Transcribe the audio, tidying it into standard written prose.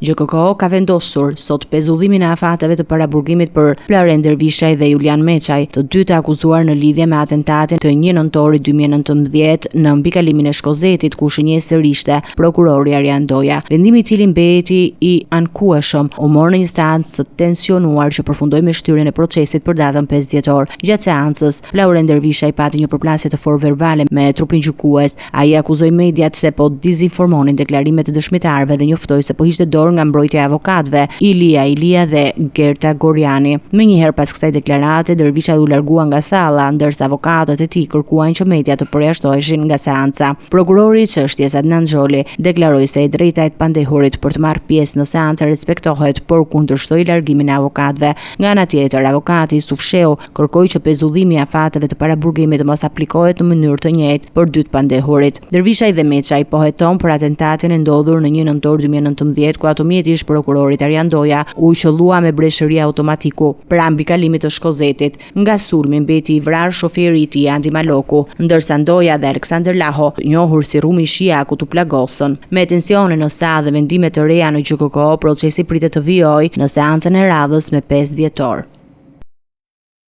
GJKKO ka vendosur sot pezullimin e afateve të paraburgimit për Plarent Dervishaj dhe Julian Meçaj, të dy të akuzuar në lidhje me atentatin të 1 nëntorit 2019 në mbikalimin e Shkozetit, ku shënjestër ishte prokurori Arjan Ndoja. Vendimi i cili mbeti i ankueshëm u mor në një seancë të tensionuar që përfundoi me shtyrjen e procesit për datën 5 dhjetor. Gjatë seancës, Plarent Dervishaj pati një përplasje të fortë verbale me trupin gjykues Ai akuzoi mediat se po dezinformonin deklarimet e dëshmitarëve dhe njoftoi se po hiqte dorë nga mbrojtja e avokatëve Ilia Ilia dhe Gerta Gorjani. Menjëherë pas kësaj deklarate, Dervishaj u largua nga salla, ndërsa avokatët e tij kërkuan që mediat të përjashtoheshin nga seanca. Prokurori i çështjes Adnan Xholi deklaroi se e drejta e të pandehurit për të marrë pjesë në seancë respektohet, por kundërshtoi largimin e avokatëve. Nga ana tjetër, avokati Isuf Shehu kërkoi që pezullimi i afateve të paraburgimit të mos aplikohet në mënyrë të njëjtë për dy të pandehurit. Dervishaj dhe Meçaj po hetohen për atentatin e ndodhur në 1 nëntor 2019 ku automjeti i ish-prokurorit Arjan Ndoja u qëllua me breshëri automatiku pranë mbikalimit të Shkozetit. Nga sulmi mbeti i vrarë shoferi i tij Andi Maloku, ndërsa Ndoja dhe Aleksandër Laho, njohur si Rrumi i Shijakut u plagosën. Me tensione në sallë dhe vendime të reja në GJKKO, procesi pritet të vijojë në seancën e radhës me 5 dhjetor.